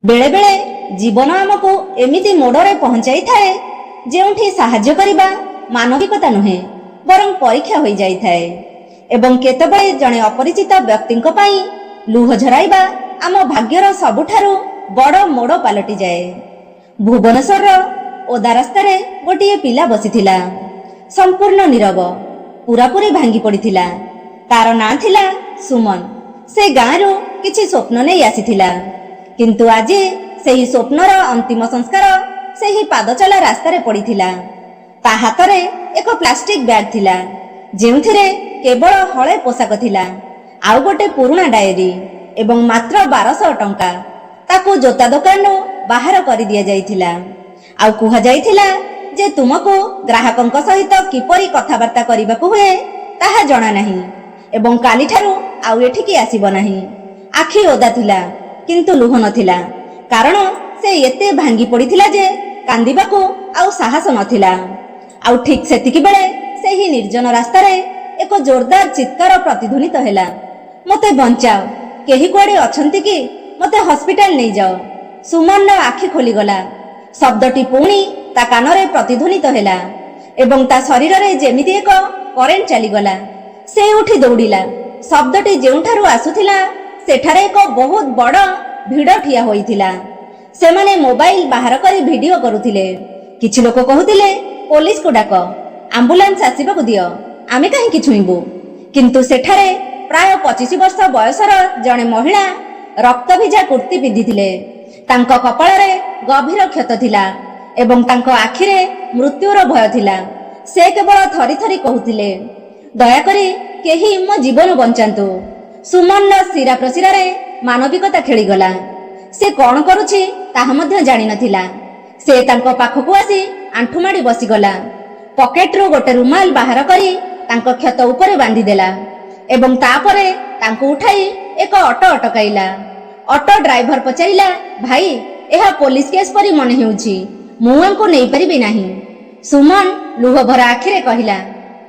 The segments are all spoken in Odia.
ବେଳେବେଳେ ଜୀବନ ଆମକୁ ଏମିତି ମୋଡ଼ରେ ପହଞ୍ଚାଇଥାଏ, ଯେଉଁଠି ସାହାଯ୍ୟ କରିବା ମାନବିକତା ନୁହେଁ, ବରଂ ପରୀକ୍ଷା ହୋଇଯାଇଥାଏ ଏବଂ କେତେବେଳେ ଜଣେ ଅପରିଚିତ ବ୍ୟକ୍ତିଙ୍କ ପାଇଁ ଲୁହ ଝରାଇବା ଆମ ଭାଗ୍ୟର ସବୁଠାରୁ ବଡ଼ ମୋଡ଼ ପାଲଟିଯାଏ। ଭୁବନେଶ୍ୱରର ଓଦା ରାସ୍ତାରେ ଗୋଟିଏ ପିଲା ବସିଥିଲା, ସମ୍ପୂର୍ଣ୍ଣ ନୀରବ, ପୁରାପୁରି ଭାଙ୍ଗି ପଡ଼ିଥିଲା। ତାର ନାଁ ଥିଲା ସୁମନ। ସେ ଗାଁରୁ କିଛି ସ୍ୱପ୍ନ ନେଇ ଆସିଥିଲା, କିନ୍ତୁ ଆଜି ସେହି ସ୍ୱପ୍ନର ଅନ୍ତିମ ସଂସ୍କାର ସେହି ପାଦଚଲା ରାସ୍ତାରେ ପଡ଼ିଥିଲା। ତା ହାତରେ ଏକ ପ୍ଲାଷ୍ଟିକ ବ୍ୟାଗ ଥିଲା, ଯେଉଁଥିରେ କେବଳ ହଳେ ପୋଷାକ ଥିଲା, ଆଉ ଗୋଟେ ପୁରୁଣା ଡାଏରୀ ଏବଂ ମାତ୍ର 1200 ଟଙ୍କା। ତାକୁ ଜୋତା ଦୋକାନରୁ ବାହାର କରିଦିଆଯାଇଥିଲା ଆଉ କୁହାଯାଇଥିଲା ଯେ ତୁମକୁ ଗ୍ରାହକଙ୍କ ସହିତ କିପରି କଥାବାର୍ତ୍ତା କରିବାକୁ ହୁଏ ତାହା ଜଣା ନାହିଁ ଏବଂ କାଲିଠାରୁ ଆଉ ଏଠିକି ଆସିବ ନାହିଁ। ଆଖି ଓଦା ଥିଲା, କିନ୍ତୁ ଲୁହ ନଥିଲା, କାରଣ ସେ ଏତେ ଭାଙ୍ଗି ପଡ଼ିଥିଲା ଯେ କାନ୍ଦିବାକୁ ଆଉ ସାହସ ନଥିଲା। ଆଉ ଠିକ୍ ସେତିକି ବେଳେ ସେହି ନିର୍ଜନ ରାସ୍ତାରେ ଏକ ଜୋରଦାର ଚିତ୍କାର ପ୍ରତିଧ୍ୱନିତ ହେଲା, "ମୋତେ ବଞ୍ଚାଅ! କେହି କୁଆଡ଼େ ଅଛନ୍ତି କି? ମୋତେ ହସ୍ପିଟାଲ ନେଇଯାଅ!" ସୁମନର ଆଖି ଖୋଲିଗଲା। ଶବ୍ଦଟି ପୁଣି ତା କାନରେ ପ୍ରତିଧ୍ୱନିତ ହେଲା ଏବଂ ତା ଶରୀରରେ ଯେମିତି ଏକ କରେଣ୍ଟ ଚାଲିଗଲା। ସେ ଉଠି ଦୌଡ଼ିଲା। ଶବ୍ଦଟି ଯେଉଁଠାରୁ ଆସୁଥିଲା, ସେଠାରେ ଏକ ବହୁତ ବଡ଼ ଭିଡ଼ ଠିଆ ହୋଇଥିଲା। ସେମାନେ ମୋବାଇଲ ବାହାର କରି ଭିଡିଓ କରୁଥିଲେ। କିଛି ଲୋକ କହୁଥିଲେ, "ପୋଲିସକୁ ଡାକ, ଆମ୍ବୁଲାନ୍ସ ଆସିବାକୁ ଦିଅ, ଆମେ କାହିଁକି ଛୁଇଁବୁ?" କିନ୍ତୁ ସେଠାରେ ପ୍ରାୟ 25 ବର୍ଷ ବୟସର ଜଣେ ମହିଳା ରକ୍ତ ଭିଜା କୁର୍ତ୍ତି ପିନ୍ଧିଥିଲେ। ତାଙ୍କ କପାଳରେ ଗଭୀର କ୍ଷତ ଥିଲା ଏବଂ ତାଙ୍କ ଆଖିରେ ମୃତ୍ୟୁର ଭୟ ଥିଲା। ସେ କେବଳ ଥରି ଥରି କହୁଥିଲେ, "ଦୟାକରି କେହି ମୋ ଜୀବନ ବଞ୍ଚାନ୍ତୁ।" ସୁମନର ଶିରା ପ୍ରଶିରାରେ ମାନବିକତା ଖେଳିଗଲା। ସେ କଣ କରୁଛି ତାହା ମଧ୍ୟ ଜାଣିନଥିଲା। ସେ ତାଙ୍କ ପାଖକୁ ଆସି ଆଣ୍ଠୁମାଡ଼ି ବସିଗଲା। ପକେଟରୁ ଗୋଟେ ରୁମାଲ ବାହାର କରି ତାଙ୍କ କ୍ଷତ ଉପରେ ବାନ୍ଧିଦେଲା ଏବଂ ତାପରେ ତାଙ୍କୁ ଉଠାଇ ଏକ ଅଟୋ ଅଟକାଇଲା। ଅଟୋ ଡ୍ରାଇଭର ପଚାରିଲା, "ଭାଇ, ଏହା ପୋଲିସ କେସ୍ ପରି ମନେ ହେଉଛି। ମୁଁ ୟାଙ୍କୁ ନେଇପାରିବି ନାହିଁ।" ସୁମନ ଲୁହଭରା ଆଖିରେ କହିଲା,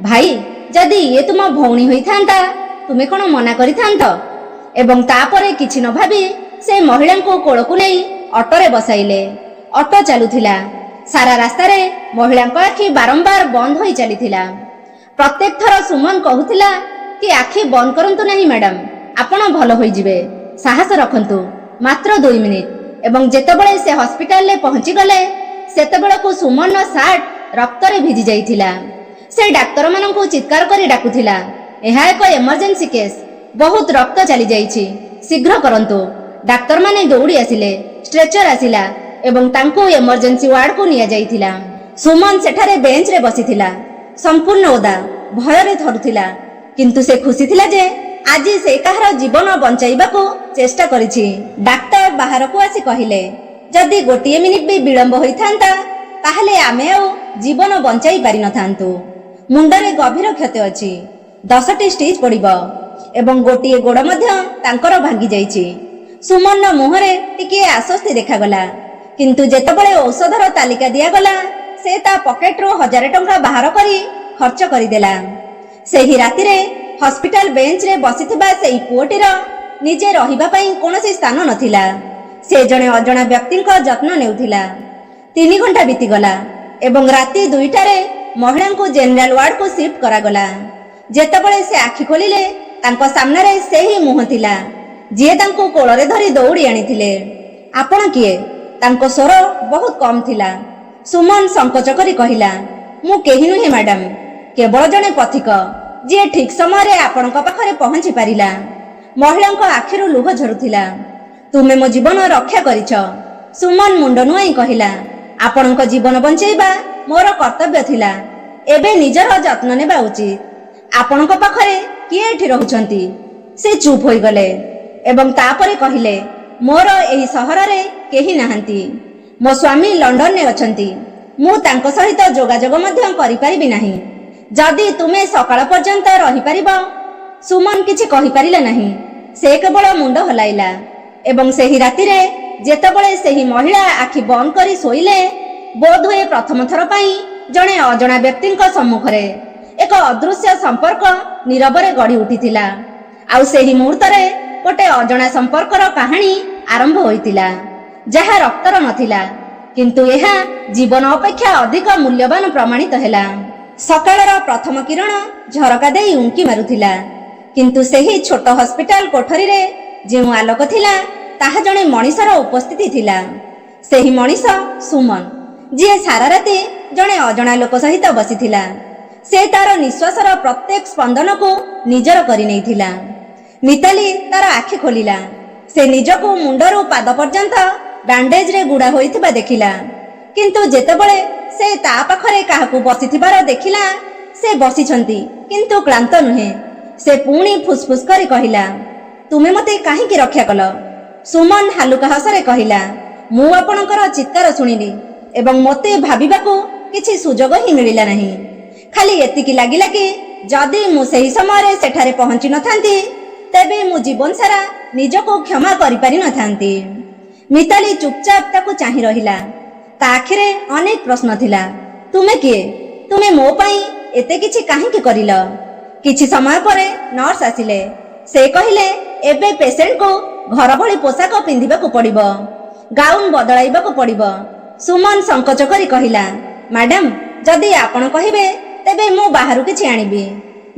"ଭାଇ, ଯଦି ଇଏ ତୁମ ଭଉଣୀ ହୋଇଥାନ୍ତା, ତୁମେ କଣ ମନା କରିଥାନ୍ତ?" ଏବଂ ତାପରେ କିଛି ନ ଭାବି ସେ ମହିଳାଙ୍କୁ କୋଳକୁ ନେଇ ଅଟୋରେ ବସାଇଲେ। ଅଟୋ ଚାଲୁଥିଲା। ସାରା ରାସ୍ତାରେ ମହିଳାଙ୍କ ଆଖି ବାରମ୍ବାର ବନ୍ଦ ହୋଇ ଚାଲିଥିଲା। ପ୍ରତ୍ୟେକ ଥର ସୁମନ କହୁଥିଲା କି, "ଆଖି ବନ୍ଦ କରନ୍ତୁ ନାହିଁ ମ୍ୟାଡାମ, ଆପଣ ଭଲ ହୋଇଯିବେ। ସାହସ ରଖନ୍ତୁ, ମାତ୍ର 2 ମିନିଟ।" ଏବଂ ଯେତେବେଳେ ସେ ହସ୍ପିଟାଲରେ ପହଞ୍ଚିଗଲେ, ସେତେବେଳକୁ ସୁମନର ସାର୍ଟ ରକ୍ତରେ ଭିଜି ଯାଇଥିଲା। ସେ ଡାକ୍ତରମାନଙ୍କୁ ଚିତ୍କାର କରି ଡାକୁଥିଲା, "ଏହା ଏକ ଏମର୍ଜେନ୍ସି କେସ୍, ବହୁତ ରକ୍ତ ଚାଲିଯାଇଛି, ଶୀଘ୍ର କରନ୍ତୁ।" ଡାକ୍ତରମାନେ ଦୌଡ଼ି ଆସିଲେ, ଷ୍ଟ୍ରେଚର ଆସିଲା ଏବଂ ତାଙ୍କୁ ଏମର୍ଜେନ୍ସି ୱାର୍ଡକୁ ନିଆଯାଇଥିଲା। ସୁମନ ସେଠାରେ ବେଞ୍ଚରେ ବସିଥିଲା, ସମ୍ପୂର୍ଣ୍ଣ ଓଦା, ଭୟରେ ଥରୁଥିଲା, କିନ୍ତୁ ସେ ଖୁସି ଥିଲା ଯେ ଆଜି ସେ କାହାର ଜୀବନ ବଞ୍ଚାଇବାକୁ ଚେଷ୍ଟା କରିଛି। ଡାକ୍ତର ବାହାରକୁ ଆସି କହିଲେ, "ଯଦି ଗୋଟିଏ ମିନିଟ ବି ବିଳମ୍ବ ହୋଇଥାନ୍ତା, ତାହେଲେ ଆମେ ଆଉ ଜୀବନ ବଞ୍ଚାଇ ପାରିନଥାନ୍ତୁ। ମୁଣ୍ଡରେ ଗଭୀର କ୍ଷତ ଅଛି, 10ଟି ଷ୍ଟିଚ୍ ପଡ଼ିବ ଏବଂ ଗୋଟିଏ ଗୋଡ଼ ମଧ୍ୟ ତାଙ୍କର ଭାଙ୍ଗି ଯାଇଛି।" ସୁମନର ମୁହଁରେ ଟିକିଏ ଆଶ୍ୱସ୍ତି ଦେଖାଗଲା, କିନ୍ତୁ ଯେତେବେଳେ ଔଷଧର ତାଲିକା ଦିଆଗଲା, ସେ ତା ପକେଟରୁ 1000 ଟଙ୍କା ବାହାର କରି ଖର୍ଚ୍ଚ କରିଦେଲା। ସେହି ରାତିରେ ହସ୍ପିଟାଲ ବେଞ୍ଚରେ ବସିଥିବା ସେଇ ପୁଅଟିର ନିଜେ ରହିବା ପାଇଁ କୌଣସି ସ୍ଥାନ ନଥିଲା। ସେ ଜଣେ ଅଜଣା ବ୍ୟକ୍ତିଙ୍କ ଯତ୍ନ ନେଉଥିଲା। 3 ଘଣ୍ଟା ବିତିଗଲା ଏବଂ ରାତି 2ଟାରେ ମହିଳାଙ୍କୁ ଜେନେରାଲ ୱାର୍ଡକୁ ସିଫ୍ଟ କରାଗଲା। ଯେତେବେଳେ ସେ ଆଖି ଖୋଲିଲେ, ତାଙ୍କ ସାମ୍ନାରେ ସେହି ମୁହଁ ଥିଲା, ଯିଏ ତାଙ୍କୁ କୋଳରେ ଧରି ଦୌଡ଼ି ଆଣିଥିଲେ। "ଆପଣ କିଏ?" ତାଙ୍କ ସ୍ୱର ବହୁତ କମ୍ ଥିଲା। ସୁମନ ସଂକୋଚ କରି କହିଲା, "ମୁଁ କେହି ନୁହେଁ ମ୍ୟାଡାମ, କେବଳ ଜଣେ ପଥିକ, ଯିଏ ଠିକ ସମୟରେ ଆପଣଙ୍କ ପାଖରେ ପହଞ୍ଚି ପାରିଲା।" ମହିଳାଙ୍କ ଆଖିରୁ ଲୁହ ଝରୁଥିଲା। "ତୁମେ ମୋ ଜୀବନ ରକ୍ଷା କରିଛ।" ସୁମନ ମୁଣ୍ଡ ନୁଆଇଁ କହିଲା, "ଆପଣଙ୍କ ଜୀବନ ବଞ୍ଚେଇବା ମୋର କର୍ତ୍ତବ୍ୟ ଥିଲା। ଏବେ ନିଜର ଯତ୍ନ ନେବା ଉଚିତ। ଆପଣଙ୍କ ପାଖରେ କିଏ ଏଠି ରହୁଛନ୍ତି?" ସେ ଚୁପ୍ ହୋଇଗଲେ ଏବଂ ତାପରେ କହିଲେ, "ମୋର ଏହି ସହରରେ କେହି ନାହାନ୍ତି। ମୋ ସ୍ୱାମୀ ଲଣ୍ଡନରେ ଅଛନ୍ତି। ମୁଁ ତାଙ୍କ ସହିତ ଯୋଗାଯୋଗ ମଧ୍ୟ କରିପାରିବି ନାହିଁ। ଯଦି ତୁମେ ସକାଳ ପର୍ଯ୍ୟନ୍ତ ରହିପାରିବ।" ସୁମନ କିଛି କହିପାରିଲା ନାହିଁ। ସେ କେବଳ ମୁଣ୍ଡ ହଲାଇଲା। ଏବଂ ସେହି ରାତିରେ ଯେତେବେଳେ ସେହି ମହିଳା ଆଖି ବନ୍ଦ କରି ଶୋଇଲେ, ବୋଧହୁଏ ପ୍ରଥମ ଥର ପାଇଁ ଜଣେ ଅଜଣା ବ୍ୟକ୍ତିଙ୍କ ସମ୍ମୁଖରେ ଏକ ଅଦୃଶ୍ୟ ସମ୍ପର୍କ ନୀରବରେ ଗଢି ଉଠିଥିଲା। ଆଉ ସେହି ମୁହୂର୍ତ୍ତରେ ଗୋଟେ ଅଜଣା ସମ୍ପର୍କର କାହାଣୀ ଆରମ୍ଭ ହୋଇଥିଲା, ଯାହା ରକ୍ତର ନଥିଲା, କିନ୍ତୁ ଏହା ଜୀବନ ଅପେକ୍ଷା ଅଧିକ ମୂଲ୍ୟବାନ ପ୍ରମାଣିତ ହେଲା। ସକାଳର ପ୍ରଥମ କିରଣ ଝରକା ଦେଇ ଉଙ୍କି ମାରୁଥିଲା, କିନ୍ତୁ ସେହି ଛୋଟ ହସ୍ପିଟାଲ କୋଠରୀରେ ଯେଉଁ ଆଲୋକ ଥିଲା, ତାହା ଜଣେ ମଣିଷର ଉପସ୍ଥିତି ଥିଲା। ସେହି ମଣିଷ ସୁମନ, ଯିଏ ସାରା ରାତି ଜଣେ ଅଜଣା ଲୋକ ସହିତ ବସିଥିଲା। ସେ ତାର ନିଶ୍ୱାସର ପ୍ରତ୍ୟେକ ସ୍ପନ୍ଦନକୁ ନିଜର କରିନେଇଥିଲା। ମିତାଲି ତାର ଆଖି ଖୋଲିଲା। ସେ ନିଜକୁ ମୁଣ୍ଡରୁ ପାଦ ପର୍ଯ୍ୟନ୍ତ ବ୍ୟାଣ୍ଡେଜରେ ଗୁଡ଼ା ହୋଇଥିବା ଦେଖିଲା। କିନ୍ତୁ ଯେତେବେଳେ ସେ ତା ପାଖରେ କାହାକୁ ବସିଥିବାର ଦେଖିଲା, ସେ ବସିଛନ୍ତି, କିନ୍ତୁ କ୍ଳାନ୍ତ ନୁହେଁ। ସେ ପୁଣି ଫୁସଫୁସ କରି କହିଲା, "ତୁମେ ମୋତେ କାହିଁକି ରକ୍ଷା କଲ?" ସୁମନ ହାଲୁକା ହସରେ କହିଲା, "ମୁଁ ଆପଣଙ୍କର ଚିତ୍କାର ଶୁଣିଲି ଏବଂ ମୋତେ ଭାବିବାକୁ କିଛି ସୁଯୋଗ ହିଁ ମିଳିଲା ନାହିଁ। ଖାଲି ଏତିକି ଲାଗିଲା କି ଯଦି ମୁଁ ସେହି ସମୟରେ ସେଠାରେ ପହଞ୍ଚି ନଥାନ୍ତି, ତେବେ ମୁଁ ଜୀବନ ସାରା ନିଜକୁ କ୍ଷମା କରିପାରି ନଥାନ୍ତି।" ମିତାଲି ଚୁପଚାପ ତାକୁ ଚାହିଁ ରହିଲା। ତା ଆଖିରେ ଅନେକ ପ୍ରଶ୍ନ ଥିଲା। ତୁମେ କିଏ? ତୁମେ ମୋ ପାଇଁ ଏତେ କିଛି କାହିଁକି କରିଲ? କିଛି ସମୟ ପରେ ନର୍ସ ଆସିଲେ। ସେ କହିଲେ, ଏବେ ପେସେଣ୍ଟକୁ ଘର ଭଳି ପୋଷାକ ପିନ୍ଧିବାକୁ ପଡ଼ିବ, ଗାଉନ ବଦଳାଇବାକୁ ପଡ଼ିବ। ସୁମନ ସଂକୋଚ କରି କହିଲା, "ମ୍ୟାଡାମ, ଯଦି ଆପଣ କହିବେ ତେବେ ମୁଁ ବାହାରୁ କିଛି ଆଣିବି।"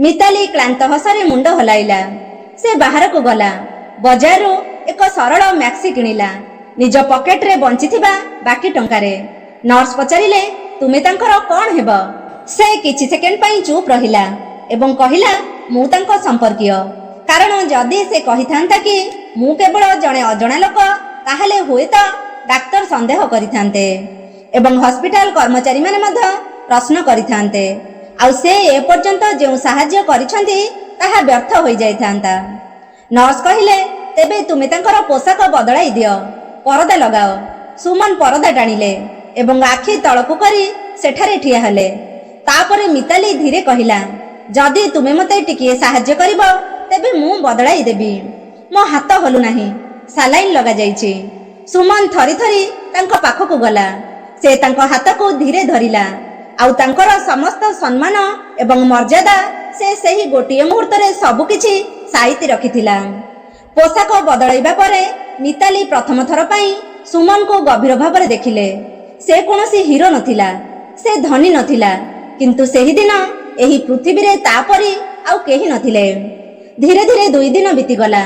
ମିତାଲି କ୍ଳାନ୍ତ ହସରେ ମୁଣ୍ଡ ହଲାଇଲା। ସେ ବାହାରକୁ ଗଲା। ବଜାରରୁ ଏକ ସରଳ ମ୍ୟାକ୍ସି କିଣିଲା, ନିଜ ପକେଟରେ ବଞ୍ଚିଥିବା ବାକି ଟଙ୍କାରେ। ନର୍ସ ପଚାରିଲେ, "ତୁମେ ତାଙ୍କର କଣ ହେବ?" ସେ କିଛି ସେକେଣ୍ଡ ପାଇଁ ଚୁପ୍ ରହିଲା ଏବଂ କହିଲା, "ମୁଁ ତାଙ୍କ ସମ୍ପର୍କୀୟ।" କାରଣ ଯଦି ସେ କହିଥାନ୍ତା କି ମୁଁ କେବଳ ଜଣେ ଅଜଣା ଲୋକ, ତାହେଲେ ହୁଏତ ଡାକ୍ତର ସନ୍ଦେହ କରିଥାନ୍ତେ ଏବଂ ହସ୍ପିଟାଲ କର୍ମଚାରୀମାନେ ମଧ୍ୟ ପ୍ରଶ୍ନ କରିଥାନ୍ତେ, ଆଉ ସେ ଏପର୍ଯ୍ୟନ୍ତ ଯେଉଁ ସାହାଯ୍ୟ କରିଛନ୍ତି ତାହା ବ୍ୟର୍ଥ ହୋଇଯାଇଥାନ୍ତା। ନର୍ସ କହିଲେ, "ତେବେ ତୁମେ ତାଙ୍କର ପୋଷାକ ବଦଳାଇ ଦିଅ, ପରଦା ଲଗାଅ।" ସୁମନ ପରଦା ଟାଣିଲେ ଏବଂ ଆଖି ତଳକୁ କରି ସେଠାରେ ଠିଆ ହେଲେ। ତାପରେ ମିତାଲି ଧୀରେ କହିଲା, "ଯଦି ତୁମେ ମୋତେ ଟିକିଏ ସାହାଯ୍ୟ କରିବ, ତେବେ ମୁଁ ବଦଳାଇ ଦେବି। ମୋ ହାତ ହଲୁନାହିଁ, ସାଲାଇନ୍ ଲଗାଯାଇଛି।" ସୁମନ ଥରି ଥରି ତାଙ୍କ ପାଖକୁ ଗଲା। ସେ ତାଙ୍କ ହାତକୁ ଧୀରେ ଧରିଲା, ଆଉ ତାଙ୍କର ସମସ୍ତ ସମ୍ମାନ ଏବଂ ମର୍ଯ୍ୟାଦା ସେ ସେହି ଗୋଟିଏ ମୁହୂର୍ତ୍ତରେ ସବୁକିଛି ସାଇତି ରଖିଥିଲା। ପୋଷାକ ବଦଳାଇବା ପରେ ମିତାଲି ପ୍ରଥମ ଥର ପାଇଁ ସୁମନକୁ ଗଭୀର ଭାବରେ ଦେଖିଲେ। ସେ କୌଣସି ହିରୋ ନଥିଲା, ସେ ଧନୀ ନଥିଲା, କିନ୍ତୁ ସେହିଦିନ ଏହି ପୃଥିବୀରେ ତା ପରି ଆଉ କେହି ନଥିଲେ। ଧୀରେ ଧୀରେ 2 ଦିନ ବିତିଗଲା।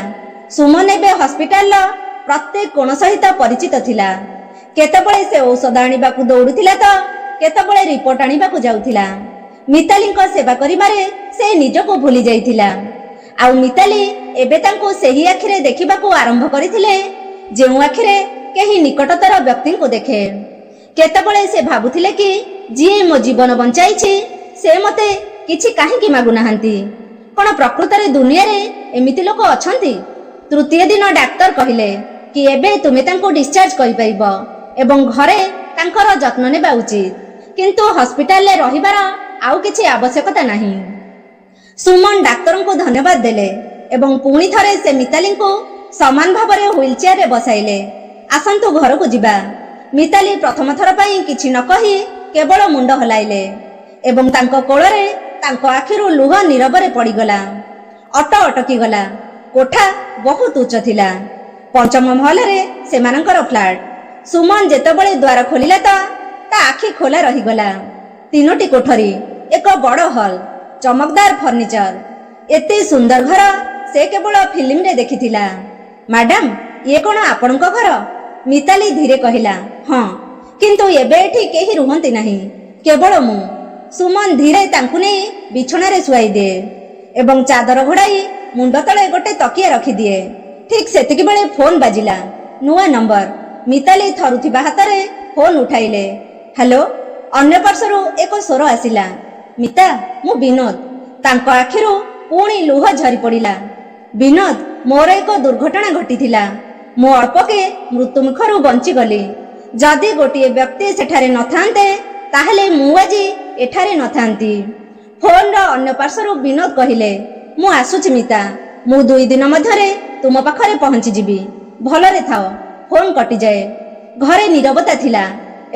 ସୁମନ ଏବେ ହସ୍ପିଟାଲର ପ୍ରତ୍ୟେକ କୋଣ ସହିତ ପରିଚିତ ଥିଲା। କେତେବେଳେ ସେ ଔଷଧ ଆଣିବାକୁ ଦୌଡୁଥିଲା ତ କେତେବେଳେ ରିପୋର୍ଟ ଆଣିବାକୁ ଯାଉଥିଲା। ମିତାଲିଙ୍କ ସେବା କରିବାରେ ସେ ନିଜକୁ ଭୁଲି ଯାଇଥିଲା। ଆଉ ମିତାଲି ଏବେ ତାଙ୍କୁ ସେହି ଆଖିରେ ଦେଖିବାକୁ ଆରମ୍ଭ କରିଥିଲେ, ଯେଉଁ ଆଖିରେ କେହି ନିକଟତର ବ୍ୟକ୍ତିଙ୍କୁ ଦେଖେ। କେତେବେଳେ ସେ ଭାବୁଥିଲେ କି ଯିଏ ମୋ ଜୀବନ ବଞ୍ଚାଇଛି, ସେ ମୋତେ କିଛି କାହିଁକି ମାଗୁନାହାନ୍ତି? କଣ ପ୍ରକୃତରେ ଦୁନିଆରେ ଏମିତି ଲୋକ ଅଛନ୍ତି? ତୃତୀୟ ଦିନ ଡାକ୍ତର କହିଲେ କି ଏବେ ତୁମେ ତାଙ୍କୁ ଡିସଚାର୍ଜ କରିପାରିବ ଏବଂ ଘରେ ତାଙ୍କର ଯତ୍ନ ନେବା ଉଚିତ, କିନ୍ତୁ ହସ୍ପିଟାଲରେ ରହିବାର ଆଉ କିଛି ଆବଶ୍ୟକତା ନାହିଁ। ସୁମନ ଡାକ୍ତରଙ୍କୁ ଧନ୍ୟବାଦ ଦେଲେ ଏବଂ ପୁଣି ଥରେ ସେ ମିତାଲିଙ୍କୁ ସମାନ ଭାବରେ ହ୍ୱିଲ ଚେୟାରରେ ବସାଇଲେ। "ଆସନ୍ତୁ, ଘରକୁ ଯିବା।" ମିତାଲି ପ୍ରଥମ ଥର ପାଇଁ କିଛି ନ କହି କେବଳ ମୁଣ୍ଡ ହଲାଇଲେ ଏବଂ ତାଙ୍କ କୋଳରେ ତାଙ୍କ ଆଖିରୁ ଲୁହ ନୀରବରେ ପଡ଼ିଗଲା। ଅଟୋ ଅଟକିଗଲା। କୋଠା ବହୁତ ଉଚ୍ଚ ଥିଲା। ପଞ୍ଚମ ମହଲାରେ ସେମାନଙ୍କର ଫ୍ଲାଟ। ସୁମନ ଯେତେବେଳେ ଦ୍ୱାର ଖୋଲିଲା ତ ତା ଆଖି ଖୋଲା ରହିଗଲା। ତିନୋଟି କୋଠରୀ, ଏକ ବଡ଼ ହଲ୍, ଚମକଦାର ଫର୍ଣ୍ଣିଚର। ଏତେ ସୁନ୍ଦର ଘର ସେ କେବଳ ଫିଲ୍ମରେ ଦେଖିଥିଲା। "ମ୍ୟାଡାମ, ଇଏ କଣ ଆପଣଙ୍କ ଘର?" ମିତାଲି ଧୀରେ କହିଲା, "ହଁ, କିନ୍ତୁ ଏବେ ଏଠି କେହି ରୁହନ୍ତି ନାହିଁ, କେବଳ ମୁଁ।" ସୁମନ ଧୀରେ ତାଙ୍କୁ ନେଇ ବିଛଣାରେ ଶୁଆଇ ଦିଏ ଏବଂ ଚାଦର ଘୋଡ଼ାଇ ମୁଣ୍ଡ ତଳେ ଗୋଟେ ତକିଆ ରଖିଦିଏ। ଠିକ୍ ସେତିକି ବେଳେ ଫୋନ ବାଜିଲା। ନୂଆ ନମ୍ବର। ମିତାଲି ଥରୁଥିବା ହାତରେ ଫୋନ ଉଠାଇଲେ। "ହ୍ୟାଲୋ।" ଅନ୍ୟ ପାର୍ଶ୍ୱରୁ ଏକ ସ୍ୱର ଆସିଲା, "ମିତା, ମୁଁ ବିନୋଦ।" ତାଙ୍କ ଆଖିରୁ ପୁଣି ଲୁହ ଝରି ପଡ଼ିଲା। "ବିନୋଦ, ମୋର ଏକ ଦୁର୍ଘଟଣା ଘଟିଥିଲା। ମୁଁ ଅଳ୍ପକେ ମୃତ୍ୟୁମୁଖରୁ ବଞ୍ଚିଗଲି। ଯଦି ଗୋଟିଏ ବ୍ୟକ୍ତି ସେଠାରେ ନଥାନ୍ତେ, ତାହେଲେ ମୁଁ ଆଜି ଏଠାରେ ନଥାନ୍ତି।" ଫୋନର ଅନ୍ୟ ପାର୍ଶ୍ୱରୁ ବିନୋଦ କହିଲେ, "ମୁଁ ଆସୁଛି ମିତା, ମୁଁ 2 ଦିନ ମଧ୍ୟରେ ତୁମ ପାଖରେ ପହଞ୍ଚିଯିବି। ଭଲରେ ଥାଅ।" ଫୋନ କଟିଯାଏ। ଘରେ ନୀରବତା ଥିଲା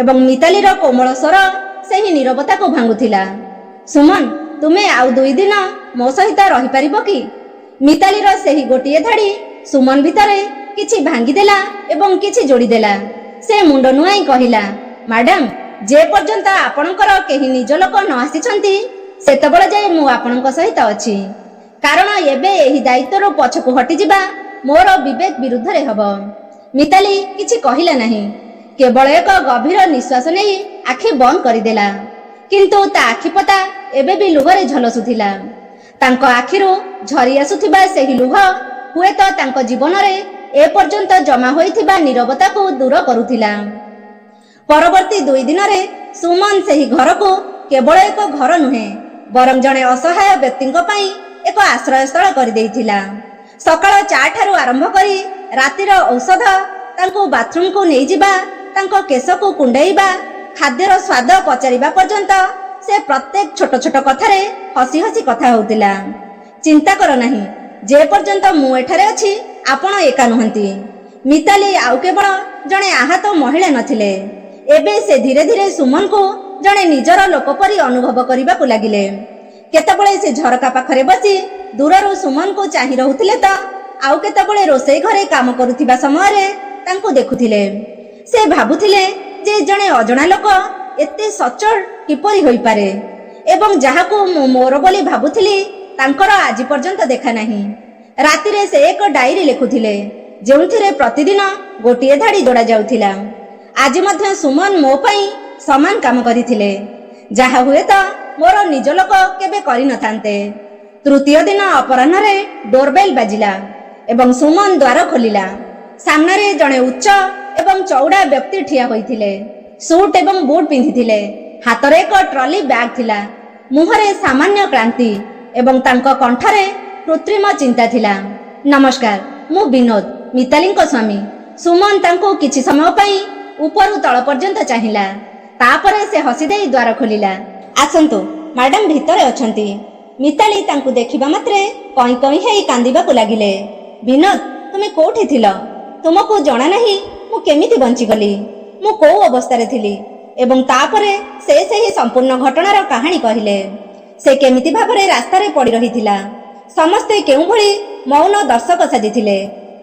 ଏବଂ ମିତାଲିର କୋମଳ ସ୍ୱର ସେହି ନୀରବତାକୁ ଭାଙ୍ଗୁଥିଲା, "ସୁମନ, ତୁମେ ଆଉ 2 ଦିନ ମୋ ସହିତ ରହିପାରିବ କି?" ମିତାଲିର ସେହି ଗୋଟିଏ ଧାଡ଼ି ସୁମନ ଭିତରେ କିଛି ଭାଙ୍ଗିଦେଲା ଏବଂ କିଛି ଯୋଡ଼ିଦେଲା। ସେ ମୁଣ୍ଡ ନୁଆଇଁ କହିଲା, ମ୍ୟାଡାମ, ଯେ ପର୍ଯ୍ୟନ୍ତ ଆପଣଙ୍କର କେହି ନିଜ ଲୋକ ନ ଆସିଛନ୍ତି, ସେତେବେଳେ ଯାଏ ମୁଁ ଆପଣଙ୍କ ସହିତ ଅଛି। କାରଣ ଏବେ ଏହି ଦାୟିତ୍ୱରୁ ପଛକୁ ହଟିଯିବା ମୋର ବିବେକ ବିରୁଦ୍ଧରେ ହେବ। ମିତାଲି କିଛି କହିଲା ନାହିଁ। କେବଳ ଏକ ଗଭୀର ନିଶ୍ୱାସ ନେଇ ଆଖି ବନ୍ଦ କରିଦେଲା। କିନ୍ତୁ ତା ଆଖିପତା ଏବେ ବି ଲୁହରେ ଝଲସୁଥିଲା। ତାଙ୍କ ଆଖିରୁ ଝରି ଆସୁଥିବା ସେହି ଲୁହ ହୁଏତ ତାଙ୍କ ଜୀବନରେ ଏପର୍ଯ୍ୟନ୍ତ ଜମା ହୋଇଥିବା ନୀରବତାକୁ ଦୂର କରୁଥିଲା। ପରବର୍ତ୍ତୀ 2 ଦିନରେ ସୁମନ ସେହି ଘରକୁ କେବଳ ଏକ ଘର ନୁହେଁ, ବରଂ ଜଣେ ଅସହାୟ ବ୍ୟକ୍ତିଙ୍କ ପାଇଁ ଏକ ଆଶ୍ରୟସ୍ଥଳ କରିଦେଇଥିଲା। ସକାଳ ଚା ଠାରୁ ଆରମ୍ଭ କରି ରାତିର ଔଷଧ, ତାଙ୍କୁ ବାଥରୁମକୁ ନେଇଯିବା, ତାଙ୍କ କେଶକୁ କୁଣ୍ଡେଇବା, ଖାଦ୍ୟର ସ୍ୱାଦ ପଚାରିବା ପର୍ଯ୍ୟନ୍ତ ସେ ପ୍ରତ୍ୟେକ ଛୋଟ ଛୋଟ କଥାରେ ହସି ହସି କଥା ହେଉଥିଲା। ଚିନ୍ତା କର ନାହିଁ, ଯେ ପର୍ଯ୍ୟନ୍ତ ମୁଁ ଏଠାରେ ଅଛି, ଆପଣ ଏକା ନୁହନ୍ତି। ମିତାଲି ଆଉ କେବଳ ଜଣେ ଆହତ ମହିଳା ନଥିଲେ। ଏବେ ସେ ଧୀରେ ଧୀରେ ସୁମନକୁ ଜଣେ ନିଜର ଲୋକ ପରି ଅନୁଭବ କରିବାକୁ ଲାଗିଲେ। କେତେବେଳେ ସେ ଝରକା ପାଖରେ ବସି ଦୂରରୁ ସୁମନକୁ ଚାହିଁ ରହୁଥିଲେ ତ ଆଉ କେତେବେଳେ ରୋଷେଇ ଘରେ କାମ କରୁଥିବା ସମୟରେ ତାଙ୍କୁ ଦେଖୁଥିଲେ। ସେ ଭାବୁଥିଲେ ଯେ ଜଣେ ଅଜଣା ଲୋକ ଏତେ ସଚ୍ଚୋଟ କିପରି ହୋଇପାରେ ଏବଂ ଯାହାକୁ ମୁଁ ମୋର ବୋଲି ଭାବୁଥିଲି, ତାଙ୍କର ଆଜି ପର୍ଯ୍ୟନ୍ତ ଦେଖା ନାହିଁ। ରାତିରେ ସେ ଏକ ଡାଏରୀ ଲେଖୁଥିଲେ, ଯେଉଁଥିରେ ପ୍ରତିଦିନ ଗୋଟିଏ ଧାଡ଼ି ଯୋଡ଼ା ଯାଉଥିଲା। ଆଜି ମଧ୍ୟ ସୁମନ ମୋ ପାଇଁ ସମାନ କାମ କରିଥିଲେ, ଯାହା ହୁଏତ ମୋର ନିଜ ଲୋକ କେବେ କରିନଥାନ୍ତେ। ତୃତୀୟ ଦିନ ଅପରାହ୍ନରେ ଡୋରବେଲ ବାଜିଲା ଏବଂ ସୁମନ ଦ୍ୱାର ଖୋଲିଲା। ସାମ୍ନାରେ ଜଣେ ଉଚ୍ଚ ଏବଂ ଚଉଡ଼ା ବ୍ୟକ୍ତି ଠିଆ ହୋଇଥିଲେ। ସୁଟ୍ ଏବଂ ବୁଟ୍ ପିନ୍ଧିଥିଲେ। ହାତରେ ଏକ ଟ୍ରଲି ବ୍ୟାଗ୍ ଥିଲା। ମୁହଁରେ ସାମାନ୍ୟ କ୍ଳାନ୍ତି ଏବଂ ତାଙ୍କ କଣ୍ଠରେ କୃତ୍ରିମ ଚିନ୍ତା ଥିଲା। ନମସ୍କାର, ମୁଁ ବିନୋଦ, ମିତାଲିଙ୍କ ସ୍ୱାମୀ। ସୁମନ ତାଙ୍କୁ କିଛି ସମୟ ପାଇଁ ଉପରୁ ତଳ ପର୍ଯ୍ୟନ୍ତ ଚାହିଁଲା। ତାପରେ ସେ ହସିଦେଇ ଦ୍ୱାର ଖୋଲିଲା। ଆସନ୍ତୁ ମ୍ୟାଡାମ, ଭିତରେ ଅଛନ୍ତି। ମିତାଲି ତାଙ୍କୁ ଦେଖିବା ମାତ୍ରେ କଇଁ କଇଁ ହେଇ କାନ୍ଦିବାକୁ ଲାଗିଲେ। ବିନୋଦ, ତୁମେ କୋଉଠି ଥିଲ? ତୁମକୁ ଜଣା ନାହିଁ ମୁଁ କେମିତି ବଞ୍ଚିଗଲି, ମୁଁ କୋଉ ଅବସ୍ଥାରେ ଥିଲି। ଏବଂ ତାପରେ ସେ ସେହି ସମ୍ପୂର୍ଣ୍ଣ ଘଟଣାର କାହାଣୀ କହିଲେ। ସେ କେମିତି ଭାବରେ ରାସ୍ତାରେ ପଡ଼ି ରହିଥିଲା, ସମସ୍ତେ କେଉଁଭଳି ମୌନ ଦର୍ଶକ ସାଜିଥିଲେ,